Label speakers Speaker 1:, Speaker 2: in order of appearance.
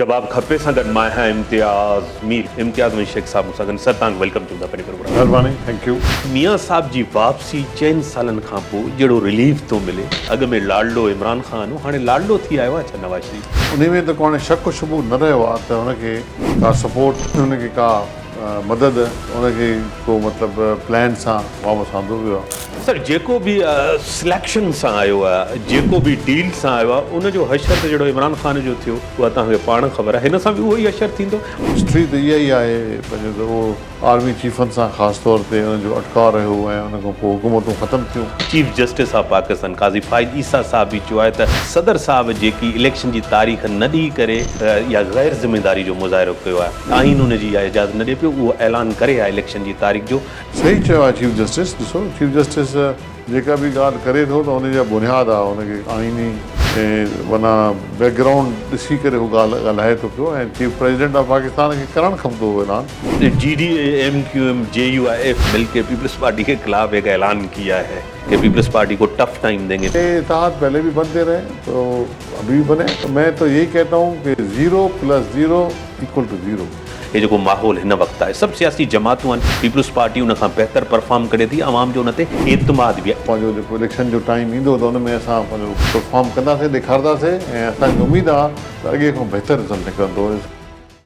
Speaker 1: جواب کپي سان گڏ مان آهيان امتياز مير امتياز مير شيخ صاحب مون سان گڏ سر توهان کي welcome چون ٿا پنهنجي پروگرام
Speaker 2: مهرباني thank you.
Speaker 1: ميان صاحب جي واپسي چئن سالن کان پوء جهڙو رليف ٿو ملي اڳ ۾ لاڏلو عمران خان هو هاڻي لاڏلو ٿي آيو آهي ڇا نواز شريف.
Speaker 2: انهي ۾ ته ڪو هاڻي شڪ و شبهو نه رهيو آهي ته هن کي ڪا سپورٽ هن کي ڪا مدد ان کي ڪو مطلب پلان سان واپس آندو ويو آهي.
Speaker 1: سر جيڪو به سليڪشن سان آيو آهي جيڪو به ڊيل سان آيو آهي ان جو حشر ته جهڙو عمران خان جو ٿيو اها توهان کي پاڻ خبر آهي هن سان به اهو ئي حشر ٿيندو.
Speaker 2: هسٽري ته اها ئي آهي پنهنجو ته اهو آرمي چيفن سان خاص طور تي ان جو اٽڪاء رهيو ۽ ان کان پوء حڪومتون ختم ٿيون.
Speaker 1: Chief justice of Pakistan Qazi Faez Isa صاحب به چيو آهي ته صدر صاحب جيڪي اليڪشن جي تاريخ نه ڏئي ڪري اها غير ذميداري جو مظاهرو ڪيو آهي. آئين ان جي اها اجازت نه ڏئي پيو اهو اعلان ڪري ها اليڪشن جي تاريخ جو.
Speaker 2: صحيح چيو آهي چيف جسٽس، ڏسو چيف جسٽس جيڪا به ڳالهه ڪري ٿو ته ان جا بنياد آهي ان کي آئيني معنيٰ بيڪ گرائونڊ ڏسي ڪري هو ڳالهه ڳالهائي ٿو پيو ۽ چيف پريزيڊنٽ آف پاڪستان کي ڪرڻ کپندو هو اعلان.
Speaker 1: G D A, M Q M, J U I F مل ڪي پيپلز پارٽي ڪي خلاف ايڪ اعلان ڪيا هي ڪي پيپلز پارٽي ڪو ٽف ٽائيم دينگي.
Speaker 2: اي اتحاد پهلي به بنتي رهي تو ابهي به بني تو مين تو يهي ڪهتا هون ڪي zero plus zero equal to zero.
Speaker 1: هي جيڪو ماحول هن وقت آهي سڀ سياسي جماعتون آهن پيپلز پارٽي ان کان بهتر پرفارم ڪري ٿي عوام جو ان تي اعتماد به آهي.
Speaker 2: پنهنجو جيڪو اليڪشن جو ٽائيم ايندو ته ان ۾ اسان پنهنجو پرفارم ڪنداسين ڏيکارنداسين ۽ اسان کي اميد آهي ته اڳي کان بهتر رزلٽ نڪرندو.